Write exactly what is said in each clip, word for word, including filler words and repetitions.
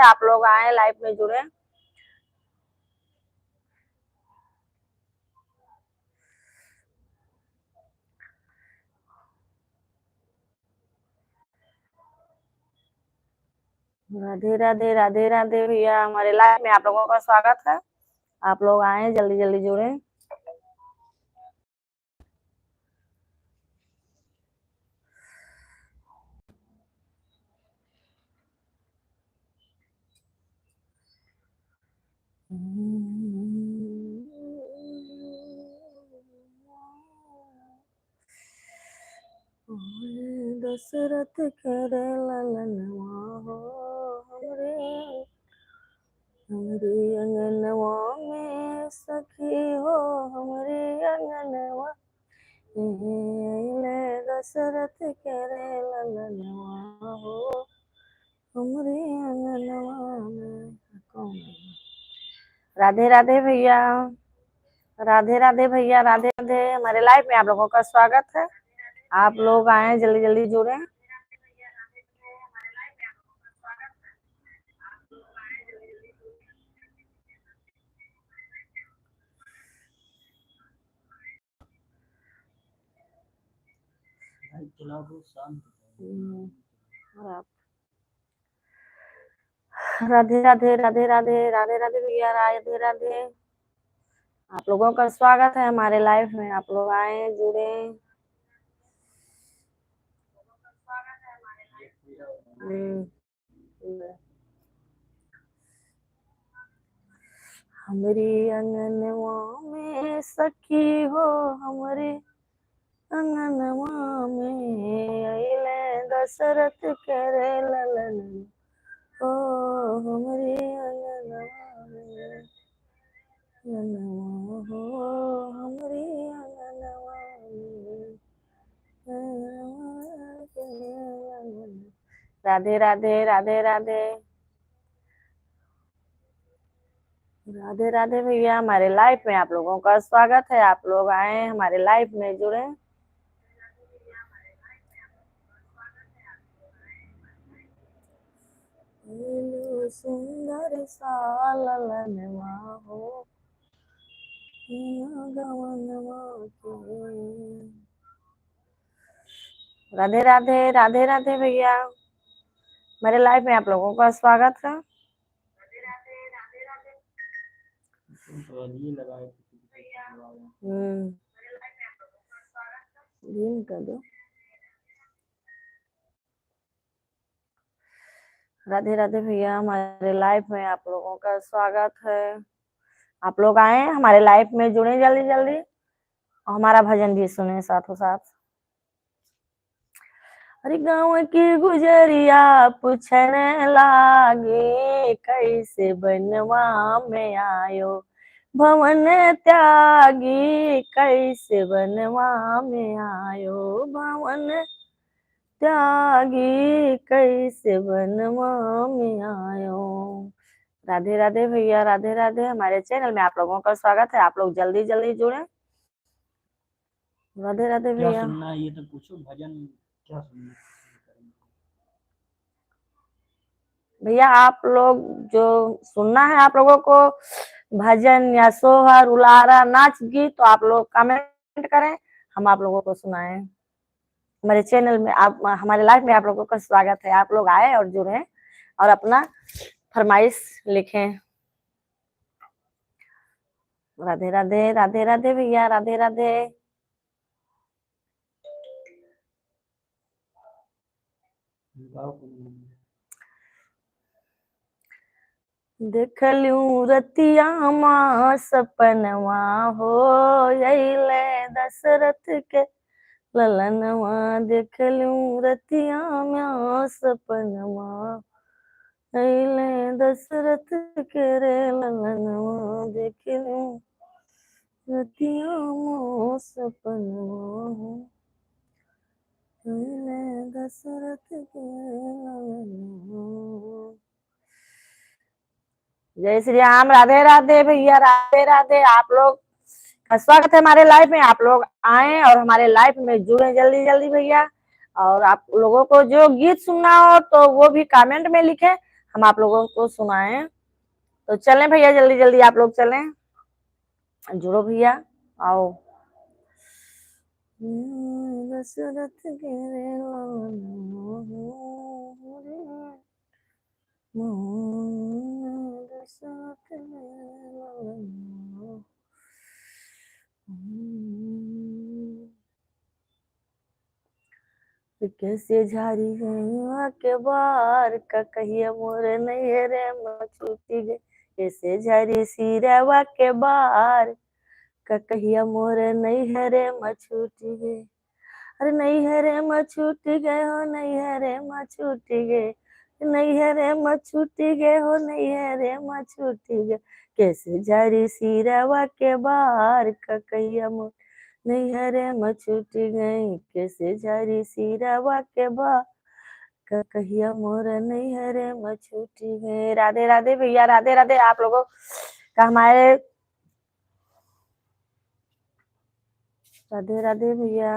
आप लोग आए, लाइव में जुड़े। राधे राधे, राधे राधे भैया, हमारे लाइव में आप लोगों का स्वागत है। आप लोग आए, जल्दी जल्दी जुड़े। दशरथ करे ललनवा हो हमरे, हमरे अंगनवा में सखी हो, हमरे अंगनवा में अइले दशरथ करे ललनवा हो, हमरे अंगनवा में। कौन है? राधे राधे भैया, राधे राधे भैया, राधे राधे। हमारे लाइव में आप लोगों का स्वागत है। आप लोग आए, जल्दी जल्दी जुड़े। हम्म, और आप राधे राधे, राधे राधे, राधे राधे भैया, राधे राधे। आप लोगों का स्वागत है हमारे लाइव में, आप लोग आए, जुड़े। हम्म। हमरी अंगनवा में सखी हो, हमरे अंगनवा में अइले दशरथ करे ललन। ओ हमरे अंगनवा में, अंगनवा हो हमरे अंगनवा में, अंगनवा के अंगनवा। राधे राधे, राधे राधे। राधे राधे भैया, हमारे लाइव में आप लोगों का स्वागत है। आप लोग आए, हमारे लाइव में जुड़े। सुंदर सा ललनवा हो, गवनवा के। राधे राधे, राधे राधे भैया, हमारे लाइव में आप लोगों का स्वागत है। हम्म, धीम कर दो। राधे राधे भैया, हमारे लाइव में आप लोगों का स्वागत है। आप लोग आए, हमारे लाइव में जुड़े जल्दी जल्दी, और हमारा भजन भी सुने साथों साथ। अरे गाँव की गुजरिया पूछने लागे, कैसे बनवा में आयो भवन त्यागी, कैसे बनवा में आयो भवन त्यागी, कैसे बनवा में आयो। राधे राधे भैया, राधे राधे। हमारे चैनल में आप लोगों का स्वागत है, आप लोग जल्दी जल्दी जुड़े। राधे राधे क्या भैया। सुनना है ये तो पूछो, भजन क्या सुनना है? भैया, आप लोग जो सुनना है, आप लोगों को भजन या सोहर, उलारा, नाच गीत, तो आप लोग कमेंट करें, हम आप लोगों को सुनाएं। हमारे चैनल में आप, हमारे लाइव में आप लोगों का स्वागत है। आप लोग आए और जुड़े और अपना फरमाइश लिखें। राधे राधे, राधे राधे भैया, राधे राधे। देखलियूं रतिया मा सपनवा हो, अइले दशरथ के ललनवा। देखलियूं रतिया मा सपनवा, अइले दशरथ के रे ललनवा। देखलियूं रतिया मा सपनवा हो, अइले दशरथ के ललनवा। जय श्री राम, राधे राधे भैया, राधे राधे। आप लोग का स्वागत है हमारे लाइव में। आप लोग आए और हमारे लाइव में जुड़े जल्दी जल्दी भैया। और आप लोगों को जो गीत सुनना हो तो वो भी कमेंट में लिखें, हम आप लोगों को सुनाएं। तो चलें भैया, जल्दी जल्दी आप लोग चलें, जुड़ो भैया, आओ। दशरथ के रे लाल मोहन, दशरथ के रे लाल मोहन। कैसे झारी गइया के बार, का कहिया मोर नैहरे म छूटी गए। कैसे झारी सिरवा के बार, का कहिया मोर नैहरे म छूटी गए। अरे नैहरे म छूटी गए हो, नैहरे म छूटी गए, नैहरे म छूटी गए हो, नैहरे म छूटी गए। कैसे झारी सिरवा के बार, का कहिया मोर नैहरे म छूटी गए। कैसे झारी सिरवा के बार, का कहिया मोर नैहरे म छूटी गए। राधे राधे भैया, राधे राधे। आप लोगों का हमारे, राधे राधे भैया,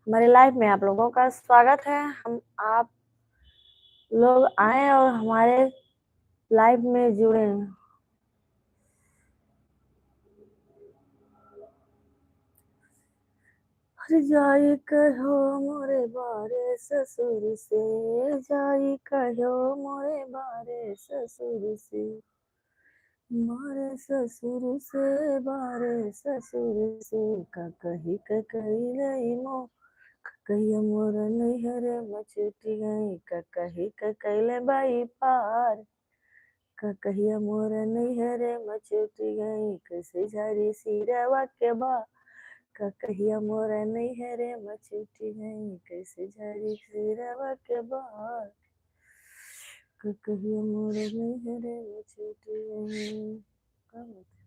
हमारे लाइव में आप लोगों का स्वागत है। हम आप लोग आए और हमारे लाइव में जुड़े। अरे जाई कहो मोरे बारे ससुर से, जाई कहो मोरे बारे ससुर से, मारे ससुर से, बारे ससुर से, का कही का कइले मो, का कहिया मोर नैहरे म छूटी गई, का कही का कइले बाई पार। का कहिया मोर नैहरे म छूटी गई, कैसे झारी सिरवा के बार। का कहिया मोर नैहरे म छूटी गई, कैसे झारी सिरवा के बार। का कहिया मोर नैहरे म छूटी गई। का बात है?